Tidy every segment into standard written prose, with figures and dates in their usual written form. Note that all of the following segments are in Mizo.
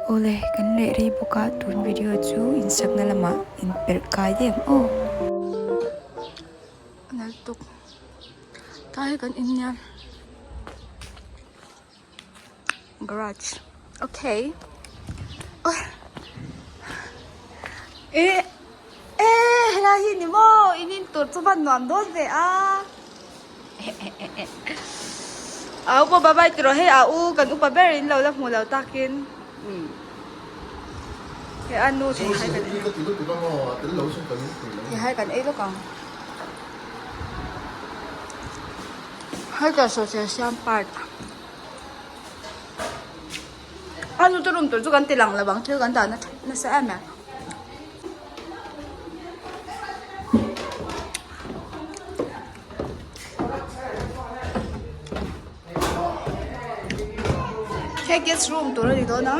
Awle, kan leh rei bawk a, tun video chu insakna lamah inperh kai daih ang aw. A nalh tuk tlai hi kan in nia garage okay eh eh helai hi ni maw in in tur chu van nuam dawn ve a a upa bye bye tiraw hei a u kan upa ber in lo la hmu lo takin he a nu theihai kan ei theihai kan ei lawk ang heta saw siam part a nu te room tur chu kan ti lang lo ang thil kan dah nasa em em. Hei guest room tur a ni dawn a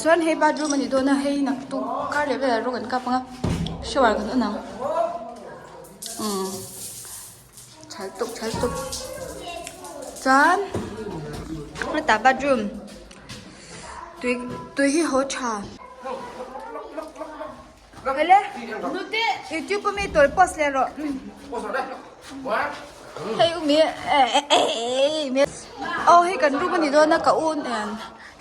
chuan hei bathroom a ni dawn a hei naktuk kar leh velah rawng an kap ang a shower kan en ang umm tha lutuk tha lutuk chuan hetah bathroom tui tui hi haw tha. Hele YouTube a mi tur post leh rawh hei u mi aw hei kan room a ni dawn a ka u nen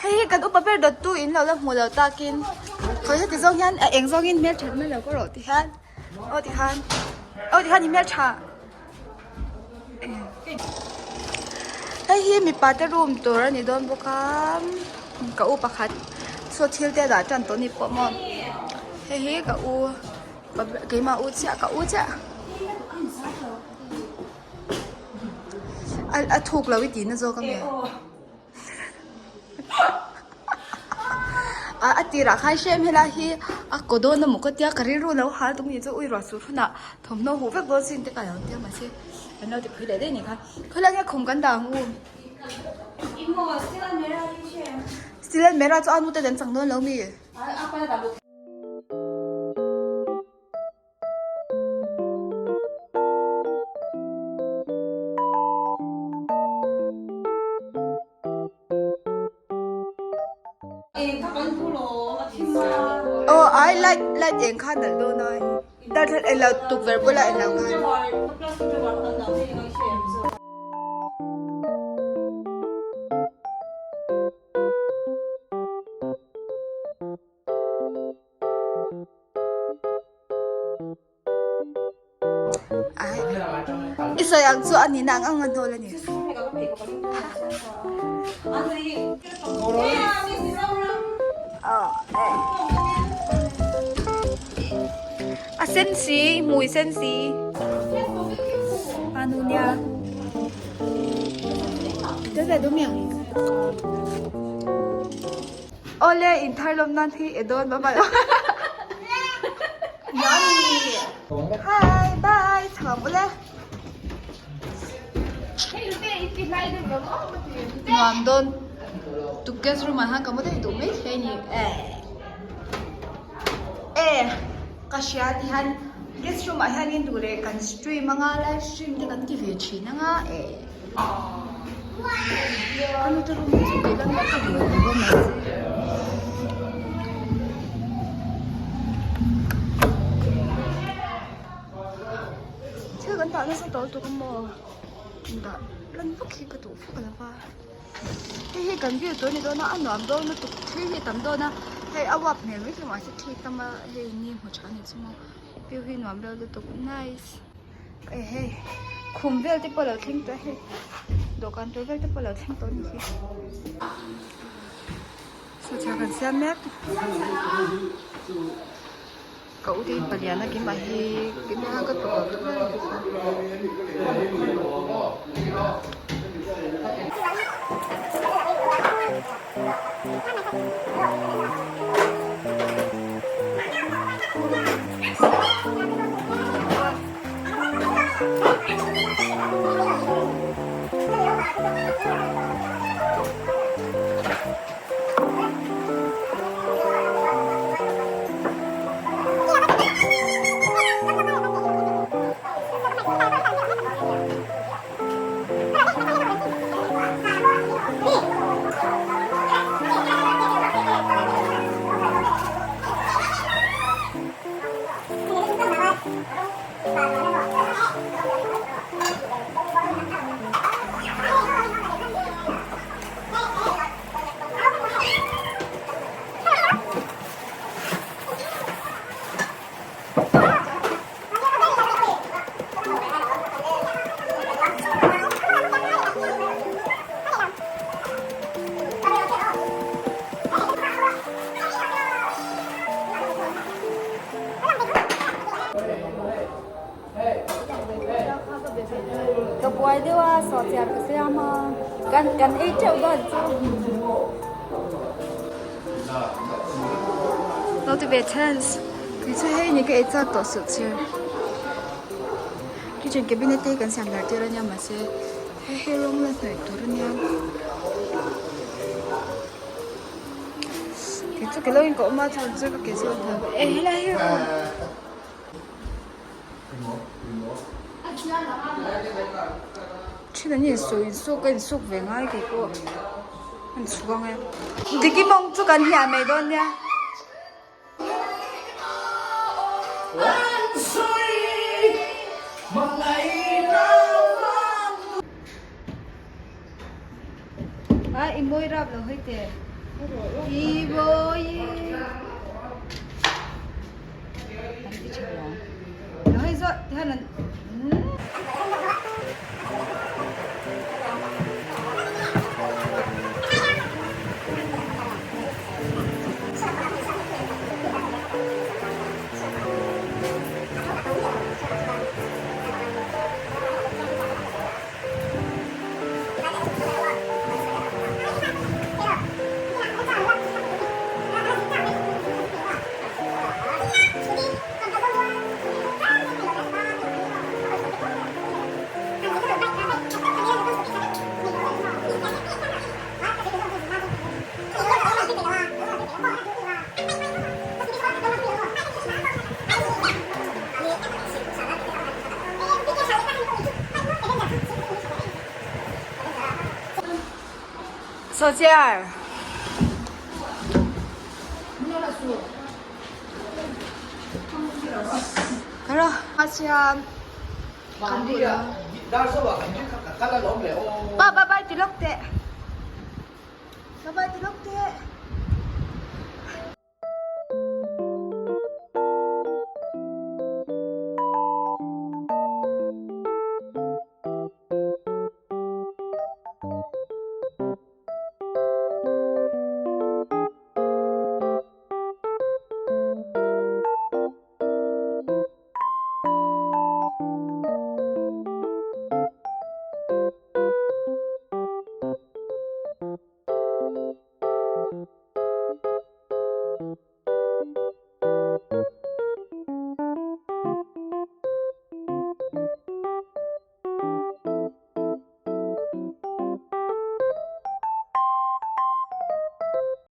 hei hi kan upa ber dawt tu in lo la hmu lo takin khawi heti zawng hian a eng zawngin hmelthat mai lo ka rawh ti hian aw ti khan aw ti khan i hmeltha hei hi mipa te room tur a ni dawn bawk a ka u pakhat saw thil te a dah tan tawh a ni pawh maw hei hi ka u keimah u chiah ka u chiah a thuk lo i tihna zawk a mi. A tirah khan hrem helai hi a kaw dawn emaw ka tia ka rilru lo hal tum ni chu ui ruah sur hunah thawmhnaw huh vek dawn sin te ka lo tia mahse an lo ti phui leh daih a nih kha khawilai nge khum kan dah ang u steel almirah chu a nu te an chang dawn lo mi. Aw ai light light eng kha nalh dawn a darthlalang englo tukverh bulah englo khan. I sawi ang chu a nihna ang ang a hnawl a ni. A sen si, hmui sen si. A nu nia. Tel ve dawm em? Awle in thar lawm nan hi e dawn va mai Hi bye chhang ule Nuam dawn tu guest room ah hian ka mu daih duh mai thei a ni e E ka hria ti hian guest room ah hian in duh leh kan stream anga live stream te kan ti ve thin anga e. Thil kan dah nasa tawh lutuk a maw dah lan vak hi ka duh vak lo va hei hi kan view tur a ni dawn a a nuam dawn lutuk thil hi a tam dawn a hei a uap hmel mai thei mahse thli tam a hei ni hmu tha a ni chu maw view hi nuam reuh lutuk nice. Eh hei khum vel te pawh a lo thleng tawh a hei dawhkan tur vel te pawh a lo thleng tawh a ni hi sawchhia kan siam mek ka u te in palian a keimah hi keimah hian ka tluk lo deuh ber a ni. Sawhchiar ka siam a, kan kan ei teuh dawn chu. Lo ti ve chance. Kei chu hei ni ka ei chak tawh suh chhir. Kitchen cabinet te hi kan siam dar tir ania mahse hei hi rawng la hnawih tur ania. Kei chu ke lo in ka awm a chuan chu ka ke chu a thal e helai hi. Thin an insuh insuk a insuk ve ngai kei pawh an chhuk ang e. Diki mawng chu kan hiah mai dawn nia. A i mawi rap lo hei teh. I mawi. An ti tha lo. Lo hei zawt hian an Sawhchiar. Karo. Asian. Pa ba bai ti lok te.